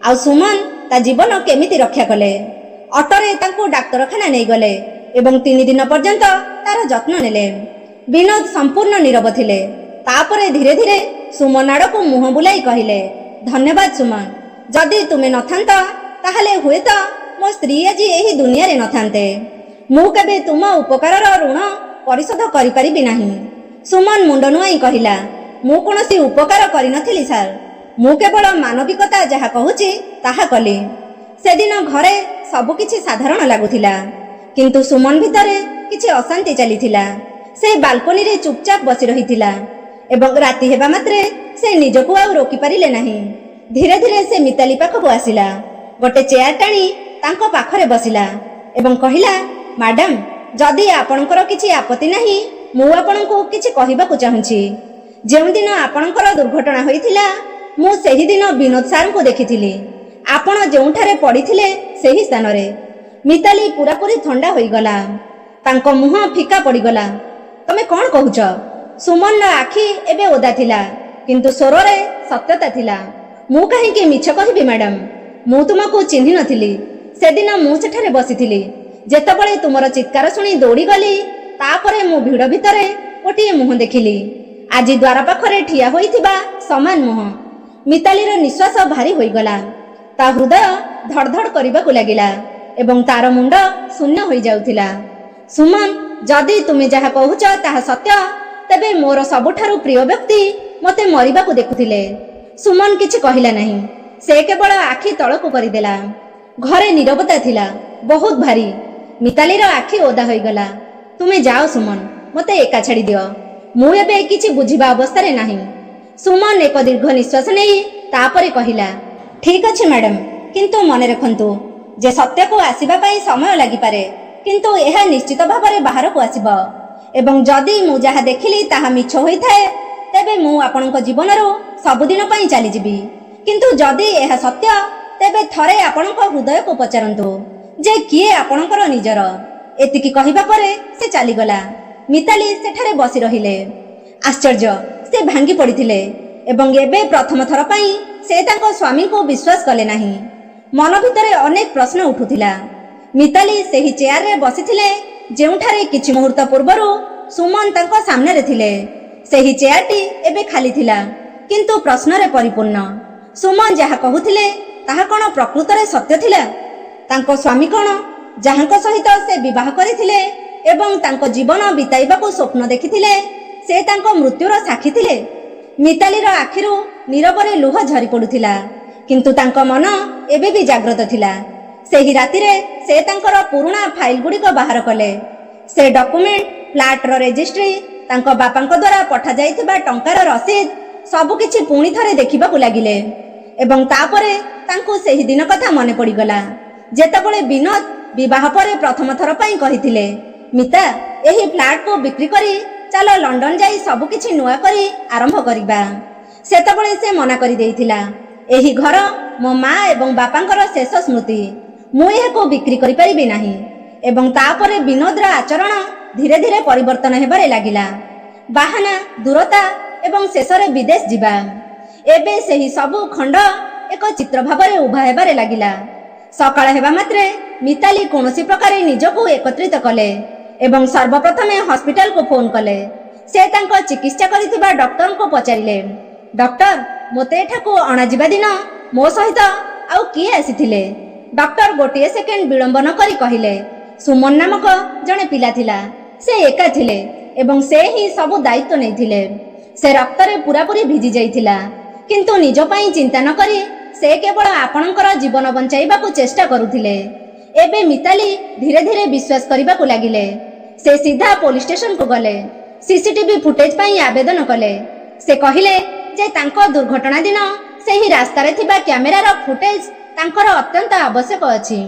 ଆଉ ସୁମନ ତା ଜୀବନ କେମିତି ରକ୍ଷା କଲେ। ଅଟୋରେ ତାଙ୍କୁ ଡାକ୍ତରଖାନା ନେଇଗଲେ ଏବଂ 3 ଦିନ ପର୍ଯ୍ୟନ୍ତ ତାର ଯତ୍ନ ନେଲେ। ବିନୋଦ ସମ୍ପୂର୍ଣ୍ଣ ନୀରବ ଥିଲେ। ତାପରେ ଧୀରେ ଧୀରେ ସୁମନ ଆଡ଼କୁ ମୁହଁ ବୁଲାଇ କହିଲେ, ଧନ୍ୟବାଦ ସୁମନ। ଯଦି ତୁମେ ନଥାନ୍ତ, ତାହେଲେ ହୁଏତ ମୋ ସ୍ତ୍ରୀ ଆଜି ଏହି ଦୁନିଆରେ ନଥାନ୍ତେ। ମୁଁ କେବେ ତୁମ ଉପକାରର ଋଣ ପରିଶୋଧ କରିପାରିବି ନାହିଁ। ସୁମନ ମୁଣ୍ଡ ନୁଆଇଁ କହିଲା, ମୁଁ କୌଣସି ଉପକାର କରିନଥିଲି ସାର୍। ମୁଁ କେବଳ ମାନବିକତା ଯାହା କହୁଛି ତାହା କଲି। ସେଦିନ ଘରେ ସବୁକିଛି ସାଧାରଣ ଲାଗୁଥିଲା, କିନ୍ତୁ ସୁମନ ଭିତରେ କିଛି ଅଶାନ୍ତି ଚାଲିଥିଲା। ସେ ବାଲକୋନିରେ ଚୁପଚାପ ବସି ରହିଥିଲା ଏବଂ ରାତି ହେବା ମାତ୍ରେ ସେ ନିଜକୁ ଆଉ ରୋକିପାରିଲେ ନାହିଁ। ଧୀରେ ଧୀରେ ସେ ମିତାଲି ପାଖକୁ ଆସିଲା, ଗୋଟେ ଚେୟାର ଟାଣି ତାଙ୍କ ପାଖରେ ବସିଲା ଏବଂ କହିଲା, ମ୍ୟାଡାମ, ଯଦି ଆପଣଙ୍କର କିଛି ଆପତ୍ତି ନାହିଁ, ମୁଁ ଆପଣଙ୍କୁ କିଛି କହିବାକୁ ଚାହୁଁଛି। ଯେଉଁଦିନ ଆପଣଙ୍କର ଦୁର୍ଘଟଣା ହୋଇଥିଲା, ମୁଁ ସେହିଦିନ ବିନୋଦ ସାର୍ଙ୍କୁ ଦେଖିଥିଲି, ଆପଣ ଯେଉଁଠାରେ ପଡ଼ିଥିଲେ ସେହି ସ୍ଥାନରେ। ମିତାଲି ପୁରାପୁରି ଥଣ୍ଡା ହୋଇଗଲା। ତାଙ୍କ ମୁହଁ ଫିକା ପଡ଼ିଗଲା। ତମେ କଣ କହୁଛ? ସୁମନର ଆଖି ଏବେ ଓଦା ଥିଲା, କିନ୍ତୁ ସ୍ୱରରେ ସତ୍ୟତା ଥିଲା। ମୁଁ କାହିଁକି ମିଛ କହିବି ମ୍ୟାଡାମ? ମୁଁ ତୁମକୁ ଚିହ୍ନି ନଥିଲି। ସେଦିନ ମୁଁ ସେଠାରେ ବସିଥିଲି। ଯେତେବେଳେ ତୁମର ଚିତ୍କାର ଶୁଣି ଦୌଡ଼ିଗଲି, ତାପରେ ମୁଁ ଭିଡ଼ ଭିତରେ ଗୋଟିଏ ମୁହଁ ଦେଖିଲି, ଆଜି ଦ୍ୱାର ପାଖରେ ଠିଆ ହୋଇଥିବା ସମାନ ମୁହଁ। ମିତାଲିର ନିଶ୍ୱାସ ଭାରି ହୋଇଗଲା। ତା ହୃଦୟ ଧଡ଼ଧଡ଼ କରିବାକୁ ଲାଗିଲା ଏବଂ ତାର ମୁଣ୍ଡ ଶୂନ୍ୟ ହୋଇଯାଉଥିଲା। ସୁମନ, ଯଦି ତୁମେ ଯାହା କହୁଛ ତାହା ସତ୍ୟ, ତେବେ ମୋର ସବୁଠାରୁ ପ୍ରିୟ ବ୍ୟକ୍ତି ମୋତେ ମରିବାକୁ ଦେଖୁଥିଲେ। ସୁମନ କିଛି କହିଲା ନାହିଁ। ସେ କେବଳ ଆଖି ତଳକୁ କରିଦେଲା। ଘରେ ନୀରବତା ଥିଲା ବହୁତ ଭାରି। ମିତାଲିର ଆଖି ଓଦା ହୋଇଗଲା। ତୁମେ ଯାଅ ସୁମନ, ମୋତେ ଏକା ଛାଡ଼ିଦିଅ। ମୁଁ ଏବେ କିଛି ବୁଝିବା ଅବସ୍ଥାରେ ନାହିଁ। ସୁମନ ଏକ ଦୀର୍ଘ ନିଶ୍ୱାସ ନେଇ ତାପରେ କହିଲା, ଠିକ ଅଛି ମ୍ୟାଡାମ, କିନ୍ତୁ ମନେ ରଖନ୍ତୁ ଯେ ସତ୍ୟକୁ ଆସିବା ପାଇଁ ସମୟ ଲାଗିପାରେ, କିନ୍ତୁ ଏହା ନିଶ୍ଚିତ ଭାବରେ ବାହାରକୁ ଆସିବ। ଏବଂ ଯଦି ମୁଁ ଯାହା ଦେଖିଲି ତାହା ମିଛ ହୋଇଥାଏ, ତେବେ ମୁଁ ଆପଣଙ୍କ ଜୀବନରୁ ସବୁଦିନ ପାଇଁ ଚାଲିଯିବି। କିନ୍ତୁ ଯଦି ଏହା ସତ୍ୟ, ତେବେ ଥରେ ଆପଣଙ୍କ ହୃଦୟକୁ ପଚାରନ୍ତୁ ଯେ କିଏ ଆପଣଙ୍କର ନିଜର। ଏତିକି କହିବା ପରେ ସେ ଚାଲିଗଲା। ମିତାଲି ସେଠାରେ ବସି ରହିଲେ। ଆଶ୍ଚର୍ଯ୍ୟ, ସେ ଭାଙ୍ଗି ପଡ଼ିଥିଲେ ଏବଂ ଏବେ ପ୍ରଥମ ଥର ପାଇଁ ସେ ତାଙ୍କ ସ୍ୱାମୀଙ୍କୁ ବିଶ୍ୱାସ କଲେ ନାହିଁ। ମନ ଭିତରେ ଅନେକ ପ୍ରଶ୍ନ ଉଠୁଥିଲା। ମିତାଲି ସେହି ଚେୟାରରେ ବସିଥିଲେ ଯେଉଁଠାରେ କିଛି ମୁହୂର୍ତ୍ତ ପୂର୍ବରୁ ସୁମନ ତାଙ୍କ ସାମ୍ନାରେ ଥିଲେ। ସେହି ଚେୟାରଟି ଏବେ ଖାଲି ଥିଲା, କିନ୍ତୁ ପ୍ରଶ୍ନରେ ପରିପୂର୍ଣ୍ଣ। ସୁମନ ଯାହା କହୁଥିଲେ ତାହା କ'ଣ ପ୍ରକୃତରେ ସତ୍ୟ ଥିଲା? ତାଙ୍କ ସ୍ୱାମୀ କ'ଣ, ଯାହାଙ୍କ ସହିତ ସେ ବିବାହ କରିଥିଲେ ଏବଂ ତାଙ୍କ ଜୀବନ ବିତାଇବାକୁ ସ୍ୱପ୍ନ ଦେଖିଥିଲେ, ସେ ତାଙ୍କ ମୃତ୍ୟୁର ସାକ୍ଷୀ ଥିଲେ? ମିତାଲିର ଆଖିରୁ ନୀରବରେ ଲୁହ ଝରି ପଡୁଥିଲା, କିନ୍ତୁ ତାଙ୍କ ମନ ଏବେ ବି ଜାଗ୍ରତ ଥିଲା। ସେହି ରାତିରେ ସେ ତାଙ୍କର ପୁରୁଣା ଫାଇଲ ଗୁଡ଼ିକ ବାହାର କଲେ। ସେ ଡକୁମେଣ୍ଟ, ଫ୍ଲାଟର ରେଜିଷ୍ଟ୍ରି, ତାଙ୍କ ବାପାଙ୍କ ଦ୍ୱାରା ପଠାଯାଇଥିବା ଟଙ୍କାର ରସିଦ, ସବୁକିଛି ପୁଣି ଥରେ ଦେଖିବାକୁ ଲାଗିଲେ। ଏବଂ ତାପରେ ତାଙ୍କୁ ସେହି ଦିନ କଥା ମନେ ପଡ଼ିଗଲା ଯେତେବେଳେ ବିନୋଦ ବିବାହ ପରେ ପ୍ରଥମ ଥର ପାଇଁ କହିଥିଲେ, ମିତା, ଏହି ଫ୍ଲାଟକୁ ବିକ୍ରି କରି ଚାଲ ଲଣ୍ଡନ ଯାଇ ସବୁକିଛି ନୂଆ କରି ଆରମ୍ଭ କରିବା। ସେତେବେଳେ ସେ ମନା କରିଦେଇଥିଲା, ଏହି ଘର ମୋ ମା ଏବଂ ବାପାଙ୍କର ଶେଷ ସ୍ମୃତି, ମୁଁ ଏହାକୁ ବିକ୍ରି କରିପାରିବି ନାହିଁ। ଏବଂ ତାପରେ ବିନୋଦର ଆଚରଣ ଧୀରେ ଧୀରେ ପରିବର୍ତ୍ତନ ହେବାରେ ଲାଗିଲା। ବାହାନା, ଦୂରତା ଏବଂ ଶେଷରେ ବିଦେଶ ଯିବା। ଏବେ ସେହି ସବୁ ଖଣ୍ଡ ଏକ ଚିତ୍ର ଭାବରେ ଉଭା ହେବାରେ ଲାଗିଲା। ସକାଳ ହେବା ମାତ୍ରେ ମିତାଲି କୌଣସି ପ୍ରକାରେ ନିଜକୁ ଏକତ୍ରିତ କଲେ ଏବଂ ସର୍ବପ୍ରଥମେ ହସ୍ପିଟାଲକୁ ଫୋନ କଲେ। ସେ ତାଙ୍କ ଚିକିତ୍ସା କରିଥିବା ଡକ୍ଟରଙ୍କୁ ପଚାରିଲେ, ଡକ୍ଟର, ମୋତେ ଏଠାକୁ ଅଣାଯିବା ଦିନ ମୋ ସହିତ ଆଉ କିଏ ଆସିଥିଲେ? ଡକ୍ଟର ଗୋଟିଏ ସେକେଣ୍ଡ ବିଳମ୍ବ ନ କରି କହିଲେ, ସୁମନ ନାମକ ଜଣେ ପିଲା ଥିଲା। ସେ ଏକା ଥିଲେ ଏବଂ ସେ ହିଁ ସବୁ ଦାୟିତ୍ୱ ନେଇଥିଲେ। ସେ ରକ୍ତରେ ପୂରାପୂରି ଭିଜି ଯାଇଥିଲା, କିନ୍ତୁ ନିଜ ପାଇଁ ଚିନ୍ତା ନ କରି ସେ କେବଳ ଆପଣଙ୍କର ଜୀବନ ବଞ୍ଚାଇବାକୁ ଚେଷ୍ଟା କରୁଥିଲେ। ଏବେ ମିତାଲି ଧୀରେ ଧୀରେ ବିଶ୍ୱାସ କରିବାକୁ ଲାଗିଲେ। ସେ ସିଧା ପୋଲିସ ଷ୍ଟେସନକୁ ଗଲେ, ସିସିଟିଭି ଫୁଟେଜ ପାଇଁ ଆବେଦନ କଲେ। ସେ କହିଲେ ଯେ ତାଙ୍କ ଦୁର୍ଘଟଣା ଦିନ ସେହି ରାସ୍ତାରେ ଥିବା କ୍ୟାମେରାର ଫୁଟେଜ ତାଙ୍କର ଅତ୍ୟନ୍ତ ଆବଶ୍ୟକ ଅଛି।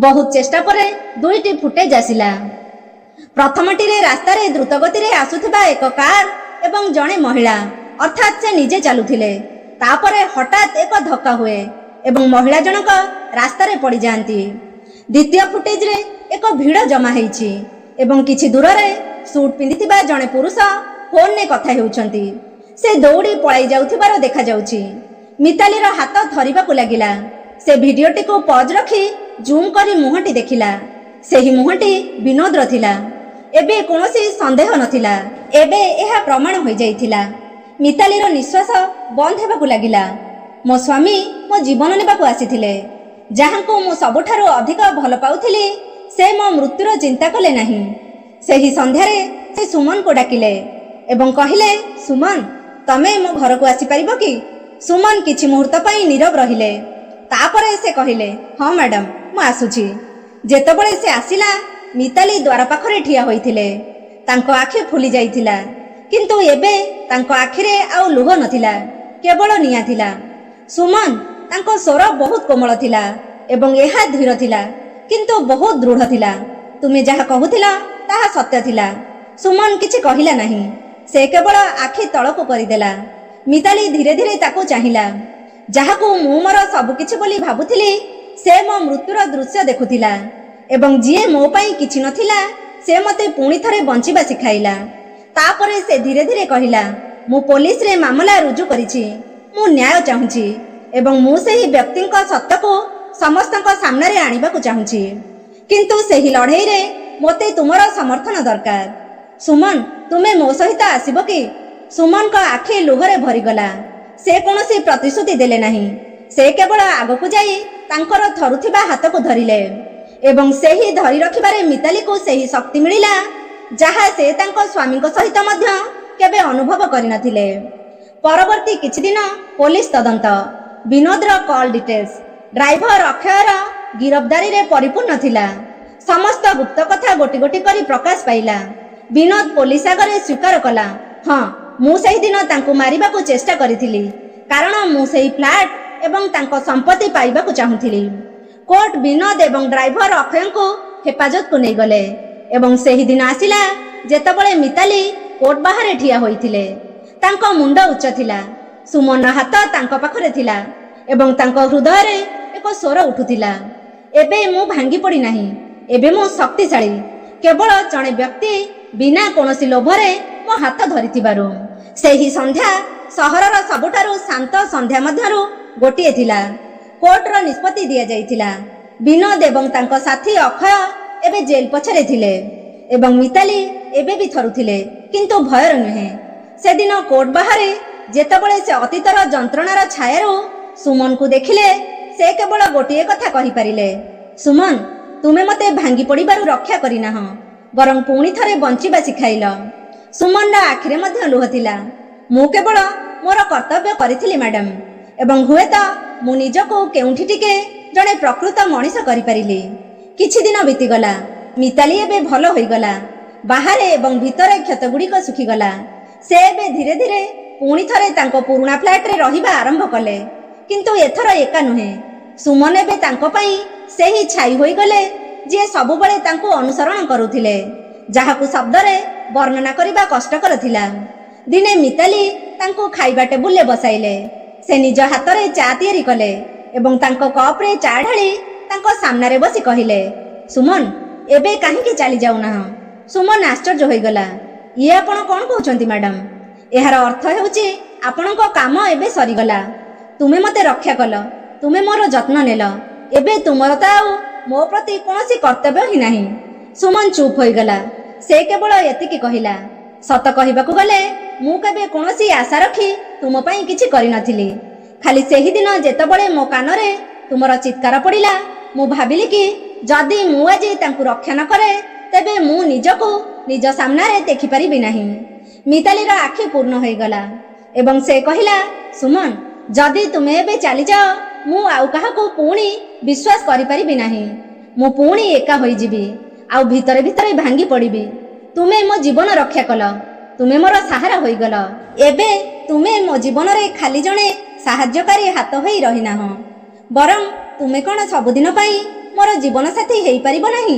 ବହୁତ ଚେଷ୍ଟା ପରେ ଦୁଇଟି ଫୁଟେଜ ଆସିଲା। ପ୍ରଥମଟିରେ ରାସ୍ତାରେ ଦ୍ରୁତ ଗତିରେ ଆସୁଥିବା ଏକ କାର ଏବଂ ଜଣେ ମହିଳା, ଅର୍ଥାତ୍ ସେ ନିଜେ ଚାଲୁଥିଲେ। ତାପରେ ହଠାତ୍ ଏକ ଧକ୍କା ହୁଏ ଏବଂ ମହିଳା ଜଣକ ରାସ୍ତାରେ ପଡ଼ିଯାଆନ୍ତି। ଦ୍ୱିତୀୟ ଫୁଟେଜରେ ଏକ ଭିଡ଼ ଜମା ହେଇଛି ଏବଂ କିଛି ଦୂରରେ ସୁଟ୍ ପିନ୍ଧିଥିବା ଜଣେ ପୁରୁଷ ଫୋନରେ କଥା ହେଉଛନ୍ତି। ସେ ଦୌଡ଼ି ପଳାଇ ଯାଉଥିବାର ଦେଖାଯାଉଛି। ମିତାଲିର ହାତ ଥରିବାକୁ ଲାଗିଲା। ସେ ଭିଡିଓଟିକୁ ପଜ୍ ରଖି ଜୁମ୍ କରି ମୁହଁଟି ଦେଖିଲା। ସେହି ମୁହଁଟି ବିନୋଦର ଥିଲା। ଏବେ କୌଣସି ସନ୍ଦେହ ନଥିଲା। ଏବେ ଏହା ପ୍ରମାଣ ହୋଇଯାଇଥିଲା। ମିତାଲିର ନିଶ୍ୱାସ ବନ୍ଦ ହେବାକୁ ଲାଗିଲା। ମୋ ସ୍ୱାମୀ ମୋ ଜୀବନ ନେବାକୁ ଆସିଥିଲେ। ଯାହାଙ୍କୁ ମୁଁ ସବୁଠାରୁ ଅଧିକ ଭଲ ପାଉଥିଲି, ସେ ମୋ ମୃତ୍ୟୁର ଚିନ୍ତା କଲେ ନାହିଁ। ସେହି ସନ୍ଧ୍ୟାରେ ସେ ସୁମନକୁ ଡାକିଲେ ଏବଂ କହିଲେ, ସୁମନ, ତମେ ମୋ ଘରକୁ ଆସିପାରିବ କି? ସୁମନ କିଛି ମୁହୂର୍ତ୍ତ ପାଇଁ ନୀରବ ରହିଲେ। ତାପରେ ସେ କହିଲେ, ହଁ ମ୍ୟାଡାମ, ମୁଁ ଆସୁଛି। ଯେତେବେଳେ ସେ ଆସିଲା, ମିତାଲି ଦ୍ୱାର ପାଖରେ ଠିଆ ହୋଇଥିଲେ। ତାଙ୍କ ଆଖି ଫୁଲି ଯାଇଥିଲା, କିନ୍ତୁ ଏବେ ତାଙ୍କ ଆଖିରେ ଆଉ ଲୁହ ନଥିଲା, କେବଳ ନିଆଁ ଥିଲା। ସୁମନ, ତାଙ୍କ ସ୍ୱର ବହୁତ କୋମଳ ଥିଲା ଏବଂ ଏହା ଧୀର ଥିଲା, କିନ୍ତୁ ବହୁତ ଦୃଢ଼ ଥିଲା। ତୁମେ ଯାହା କହୁଥିଲ ତାହା ସତ୍ୟ ଥିଲା। ସୁମନ କିଛି କହିଲା ନାହିଁ। ସେ କେବଳ ଆଖି ତଳକୁ କରିଦେଲା। ମିତାଲି ଧୀରେ ଧୀରେ ତାକୁ ଚାହିଁଲା। ଯାହାକୁ ମୁଁ ମୋର ସବୁକିଛି ବୋଲି ଭାବୁଥିଲି, ସେ ମୋ ମୃତ୍ୟୁର ଦୃଶ୍ୟ ଦେଖୁଥିଲା ଏବଂ ଯିଏ ମୋ ପାଇଁ କିଛି ନଥିଲା, ସେ ମୋତେ ପୁଣି ଥରେ ବଞ୍ଚିବା ଶିଖାଇଲା। ତାପରେ ସେ ଧୀରେ ଧୀରେ କହିଲା, ମୁଁ ପୋଲିସରେ ମାମଲା ରୁଜୁ କରିଛି। ମୁଁ ନ୍ୟାୟ ଚାହୁଁଛି ଏବଂ ମୁଁ ସେହି ବ୍ୟକ୍ତିଙ୍କ ସତ୍ୟକୁ ସମସ୍ତଙ୍କ ସାମ୍ନାରେ ଆଣିବାକୁ ଚାହୁଁଛି। କିନ୍ତୁ ସେହି ଲଢ଼େଇରେ ମୋତେ ତୁମର ସମର୍ଥନ ଦରକାର। ସୁମନ, ତୁମେ ମୋ ସହିତ ଆସିବ କି? ସୁମନଙ୍କ ଆଖି ଲୁହରେ ଭରିଗଲା। ସେ କୌଣସି ପ୍ରତିଶ୍ରୁତି ଦେଲେ ନାହିଁ। ସେ କେବଳ ଆଗକୁ ଯାଇ ତାଙ୍କର ଥରୁଥିବା ହାତକୁ ଧରିଲେ ଏବଂ ସେହି ଧରି ରଖିବାରେ ମିତାଲିକୁ ସେହି ଶକ୍ତି ମିଳିଲା ଯାହା ସେ ତାଙ୍କ ସ୍ୱାମୀଙ୍କ ସହିତ ମଧ୍ୟ କେବେ ଅନୁଭବ କରିନଥିଲେ। ପରବର୍ତ୍ତୀ କିଛି ଦିନ ପୋଲିସ ତଦନ୍ତ, ବିନୋଦର କଲ୍ ଡିଟେଲ୍ସ, ଡ୍ରାଇଭର ଅକ୍ଷୟର ଗିରଫଦାରୀରେ ପରିପୂର୍ଣ୍ଣ ଥିଲା। ସମସ୍ତ ଗୁପ୍ତ କଥା ଗୋଟି ଗୋଟି କରି ପ୍ରକାଶ ପାଇଲା। ବିନୋଦ ପୋଲିସ ଆଗରେ ସ୍ୱୀକାର କଲା, ହଁ, ମୁଁ ସେହିଦିନ ତାଙ୍କୁ ମାରିବାକୁ ଚେଷ୍ଟା କରିଥିଲି, କାରଣ ମୁଁ ସେହି ଫ୍ଲାଟ ଏବଂ ତାଙ୍କ ସମ୍ପତ୍ତି ପାଇବାକୁ ଚାହୁଁଥିଲି। କୋର୍ଟ ବିନୋଦ ଏବଂ ଡ୍ରାଇଭର ଅକ୍ଷୟଙ୍କୁ ହେଫାଜତକୁ ନେଇଗଲେ ଏବଂ ସେହି ଦିନ ଆସିଲା ଯେତେବେଳେ ମିତାଲି କୋର୍ଟ ବାହାରେ ଠିଆ ହୋଇଥିଲେ। ତାଙ୍କ ମୁଣ୍ଡ ଉଚ୍ଚ ଥିଲା, ସୁମନର ହାତ ତାଙ୍କ ପାଖରେ ଥିଲା ଏବଂ ତାଙ୍କ ହୃଦୟରେ ଏକ ସ୍ୱର ଉଠୁଥିଲା, ଏବେ ମୁଁ ଭାଙ୍ଗି ପଡ଼ିନାହିଁ, ଏବେ ମୁଁ ଶକ୍ତିଶାଳୀ, କେବଳ ଜଣେ ବ୍ୟକ୍ତି ବିନା କୌଣସି ଲୋଭରେ ମୋ ହାତ ଧରିଥିବାରୁ। ସେହି ସନ୍ଧ୍ୟା ସହରର ସବୁଠାରୁ ଶାନ୍ତ ସନ୍ଧ୍ୟା ମଧ୍ୟରୁ ଗୋଟିଏ ଥିଲା। କୋର୍ଟର ନିଷ୍ପତ୍ତି ଦିଆଯାଇଥିଲା। ବିନୋଦ ଏବଂ ତାଙ୍କ ସାଥୀ ଅକ୍ଷୟ ଏବେ ଜେଲ୍ ପଛରେ ଥିଲେ ଏବଂ ମିତାଲି ଏବେ ବି ଥରୁଥିଲେ, କିନ୍ତୁ ଭୟରେ ନୁହେଁ। ସେଦିନ କୋର୍ଟ ବାହାରେ ଯେତେବେଳେ ସେ ଅତୀତର ଯନ୍ତ୍ରଣାର ଛାୟାରୁ ସୁମନକୁ ଦେଖିଲେ, ସେ କେବଳ ଗୋଟିଏ କଥା କହିପାରିଲେ, ସୁମନ, ତୁମେ ମୋତେ ଭାଙ୍ଗି ପଡ଼ିବାରୁ ରକ୍ଷା କରିନାହଁ, ବରଂ ପୁଣି ଥରେ ବଞ୍ଚିବା ଶିଖାଇଲ। ସୁମନର ଆଖିରେ ମଧ୍ୟ ଲୁହ ଥିଲା। ମୁଁ କେବଳ ମୋର କର୍ତ୍ତବ୍ୟ କରିଥିଲି ମ୍ୟାଡାମ, ଏବଂ ହୁଏତ ମୁଁ ନିଜକୁ କେଉଁଠି ଟିକେ ଜଣେ ପ୍ରକୃତ ମଣିଷ କରିପାରିଲି। କିଛି ଦିନ ବିତିଗଲା। ମିତାଲି ଏବେ ଭଲ ହୋଇଗଲା। ବାହାରେ ଏବଂ ଭିତରେ କ୍ଷତଗୁଡ଼ିକ ଶୁଖିଗଲା। ସେ ଏବେ ଧୀରେ ଧୀରେ ପୁଣି ଥରେ ତାଙ୍କ ପୁରୁଣା ଫ୍ଲାଟରେ ରହିବା ଆରମ୍ଭ କଲେ, କିନ୍ତୁ ଏଥର ଏକା ନୁହେଁ। ସୁମନ ଏବେ ତାଙ୍କ ପାଇଁ ସେହି ଛାଇ ହୋଇଗଲେ, ଯିଏ ସବୁବେଳେ ତାଙ୍କୁ ଅନୁସରଣ କରୁଥିଲେ, ଯାହାକୁ ଶବ୍ଦରେ ବର୍ଣ୍ଣନା କରିବା କଷ୍ଟକର ଥିଲା। ଦିନେ ମିତାଲି ତାଙ୍କୁ ଖାଇବା ଟେବୁଲରେ ବସାଇଲେ। ସେ ନିଜ ହାତରେ ଚା ତିଆରି କଲେ ଏବଂ ତାଙ୍କ କପରେ ଚା ଢାଳି ତାଙ୍କ ସାମ୍ନାରେ ବସି କହିଲେ, ସୁମନ, ଏବେ କାହିଁକି ଚାଲି ଯାଉନାହଁ? ସୁମନ ଆଶ୍ଚର୍ଯ୍ୟ ହୋଇଗଲା। ଇଏ ଆପଣ କଣ କହୁଛନ୍ତି ମ୍ୟାଡାମ? ଏହାର ଅର୍ଥ ହେଉଛି ଆପଣଙ୍କ କାମ ଏବେ ସରିଗଲା। ତୁମେ ମୋତେ ରକ୍ଷା କଲ, ତୁମେ ମୋର ଯତ୍ନ ନେଲ, ଏବେ ତୁମର ତ ଆଉ ମୋ ପ୍ରତି କୌଣସି କର୍ତ୍ତବ୍ୟ ହିଁ ନାହିଁ। ସୁମନ ଚୁପ୍ ହୋଇଗଲା। ସେ କେବଳ ଏତିକି କହିଲା, ସତ କହିବାକୁ ଗଲେ ମୁଁ କେବେ କୌଣସି ଆଶା ରଖି ତୁମ ପାଇଁ କିଛି କରିନଥିଲି। ଖାଲି ସେହିଦିନ ଯେତେବେଳେ ମୋ କାନରେ ତୁମର ଚିତ୍କାର ପଡ଼ିଲା, ମୁଁ ଭାବିଲି କି ଯଦି ମୁଁ ଆଜି ତାଙ୍କୁ ରକ୍ଷା ନ କରେ, ତେବେ ମୁଁ ନିଜକୁ ନିଜ ସାମ୍ନାରେ ଦେଖିପାରିବି ନାହିଁ। ମିତାଲିର ଆଖି ପୂର୍ଣ୍ଣ ହୋଇଗଲା ଏବଂ ସେ କହିଲା, ସୁମନ, ଯଦି ତୁମେ ଏବେ ଚାଲିଯାଅ, ମୁଁ ଆଉ କାହାକୁ ପୁଣି ବିଶ୍ୱାସ କରିପାରିବି ନାହିଁ। ମୁଁ ପୁଣି ଏକା ହୋଇଯିବି ଆଉ ଭିତରେ ଭିତରେ ଭାଙ୍ଗି ପଡ଼ିବି। ତୁମେ ମୋ ଜୀବନ ରକ୍ଷା କଲ, ତୁମେ ମୋର ସାହାରା ହୋଇଗଲ। ଏବେ ତୁମେ ମୋ ଜୀବନରେ ଖାଲି ଜଣେ ସାହାଯ୍ୟକାରୀ ହାତ ହୋଇ ରହିନାହଁ, ବରଂ ତୁମେ କଣ ସବୁଦିନ ପାଇଁ ମୋର ଜୀବନସାଥୀ ହେଇପାରିବ ନାହିଁ?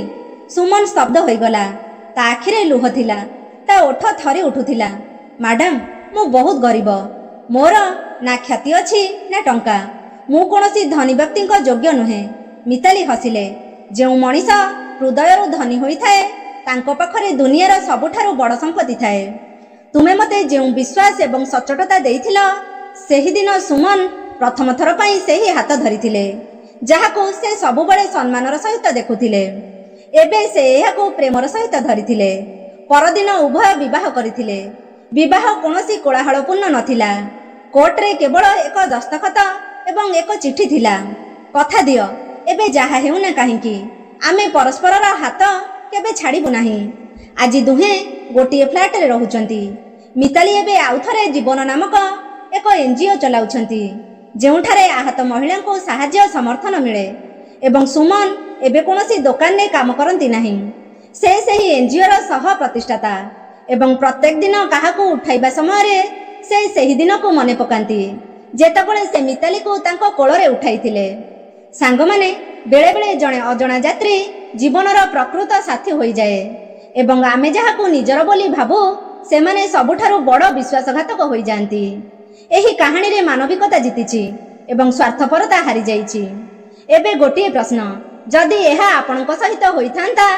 ସୁମନ ସ୍ତବ୍ଧ ହୋଇଗଲା। ତା ଆଖିରେ ଲୁହ ଥିଲା, ତା ଓଠ ଥରି ଉଠୁଥିଲା। ମ୍ୟାଡାମ, ମୁଁ ବହୁତ ଗରିବ। ମୋର ନା ଖ୍ୟାତି ଅଛି ନା ଟଙ୍କା। ମୁଁ କୌଣସି ଧନୀ ବ୍ୟକ୍ତିଙ୍କ ଯୋଗ୍ୟ ନୁହେଁ। ମିତାଲି ହସିଲେ। ଯେଉଁ ମଣିଷ ହୃଦୟରୁ ଧନୀ ହୋଇଥାଏ, ତାଙ୍କ ପାଖରେ ଦୁନିଆର ସବୁଠାରୁ ବଡ଼ ସମ୍ପତ୍ତି ଥାଏ। ତୁମେ ମୋତେ ଯେଉଁ ବିଶ୍ୱାସ ଏବଂ ସଚ୍ଚୋଟତା ଦେଇଥିଲ। ସେହିଦିନ ସୁମନ ପ୍ରଥମ ଥର ପାଇଁ ସେହି ହାତ ଧରିଥିଲେ, ଯାହାକୁ ସେ ସବୁବେଳେ ସମ୍ମାନର ସହିତ ଦେଖୁଥିଲେ। ଏବେ ସେ ଏହାକୁ ପ୍ରେମର ସହିତ ଧରିଥିଲେ। ପରଦିନ ଉଭୟ ବିବାହ କରିଥିଲେ। ବିବାହ କୌଣସି କୋଳାହଳପୂର୍ଣ୍ଣ ନଥିଲା। କୋର୍ଟରେ କେବଳ ଏକ ଦସ୍ତଖତ ଏବଂ ଏକ ଚିଠି ଥିଲା, କଥା ଦିଅ, ଏବେ ଯାହା ହେଉନା କାହିଁକି ଆମେ ପରସ୍ପରର ହାତ କେବେ ଛାଡ଼ିବୁ ନାହିଁ। ଆଜି ଦୁହେଁ ଗୋଟିଏ ଫ୍ଲାଟରେ ରହୁଛନ୍ତି। ମିତାଲି ଏବେ ଆଉଥରେ ଜୀବନ ନାମକ ଏକ ଏନଜିଓ ଚଲାଉଛନ୍ତି, ଯେଉଁଠାରେ ଆହତ ମହିଳାଙ୍କୁ ସାହାଯ୍ୟ ସମର୍ଥନ ମିଳେ ଏବଂ ସୁମନ ଏବେ କୌଣସି ଦୋକାନରେ କାମ କରନ୍ତି ନାହିଁ। ସେ ସେହି ଏନଜିଓର ସହ ପ୍ରତିଷ୍ଠାତା ଏବଂ ପ୍ରତ୍ୟେକ ଦିନ କାହାକୁ ଉଠାଇବା ସମୟରେ ସେ ସେହି ଦିନକୁ ମନେ ପକାନ୍ତି, ଯେତେବେଳେ ସେ ମିତାଲିକୁ ତାଙ୍କ କୋଳରେ ଉଠାଇଥିଲେ। ସାଙ୍ଗମାନେ, ବେଳେବେଳେ ଜଣେ ଅଜଣା ଯାତ୍ରୀ ଜୀବନର ପ୍ରକୃତ ସାଥୀ ହୋଇଯାଏ ଏବଂ ଆମେ ଯାହାକୁ ନିଜର ବୋଲି ଭାବୁ, ସେମାନେ ସବୁଠାରୁ ବଡ଼ ବିଶ୍ୱାସଘାତକ ହୋଇଯାଆନ୍ତି। ଏହି କାହାଣୀରେ ମାନବିକତା ଜିତିଛି ଏବଂ ସ୍ୱାର୍ଥପରତା ହାରିଯାଇଛି। ଏବେ ଗୋଟିଏ ପ୍ରଶ୍ନ, ଯଦି ଏହା ଆପଣଙ୍କ ସହିତ ହୋଇଥାନ୍ତା,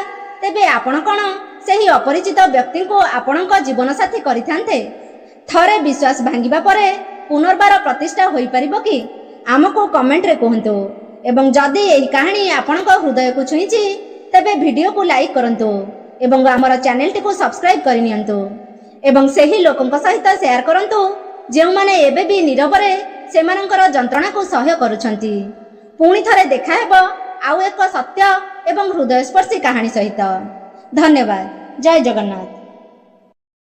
ତେବେ ଆପଣ କଣ ସେହି ଅପରିଚିତ ବ୍ୟକ୍ତିଙ୍କୁ ଆପଣଙ୍କ ଜୀବନସାଥୀ କରିଥାନ୍ତେ? ଥରେ ବିଶ୍ୱାସ ଭାଙ୍ଗିବା ପରେ ପୁନର୍ବାର ପ୍ରତିଷ୍ଠା ହୋଇପାରିବ କି? ଆମକୁ କମେଣ୍ଟରେ କୁହନ୍ତୁ ଏବଂ ଯଦି ଏହି କାହାଣୀ ଆପଣଙ୍କ ହୃଦୟକୁ ଛୁଇଁଛି, ତେବେ ଭିଡିଓକୁ ଲାଇକ୍ କରନ୍ତୁ ଏବଂ ଆମର ଚ୍ୟାନେଲଟିକୁ ସବସ୍କ୍ରାଇବ୍ କରିନିଅନ୍ତୁ ଏବଂ ସେହି ଲୋକଙ୍କ ସହିତ ସେୟାର କରନ୍ତୁ, ଯେଉଁମାନେ ଏବେ ବି ନୀରବରେ ସେମାନଙ୍କର ଯନ୍ତ୍ରଣାକୁ ସହ୍ୟ କରୁଛନ୍ତି। ପୁଣି ଥରେ ଦେଖାହେବ ଆଉ ଏକ ସତ୍ୟ ଏବଂ ହୃଦୟସ୍ପର୍ଶୀ କାହାଣୀ ସହିତ। ଧନ୍ୟବାଦ। ଜୟ ଜଗନ୍ନାଥ।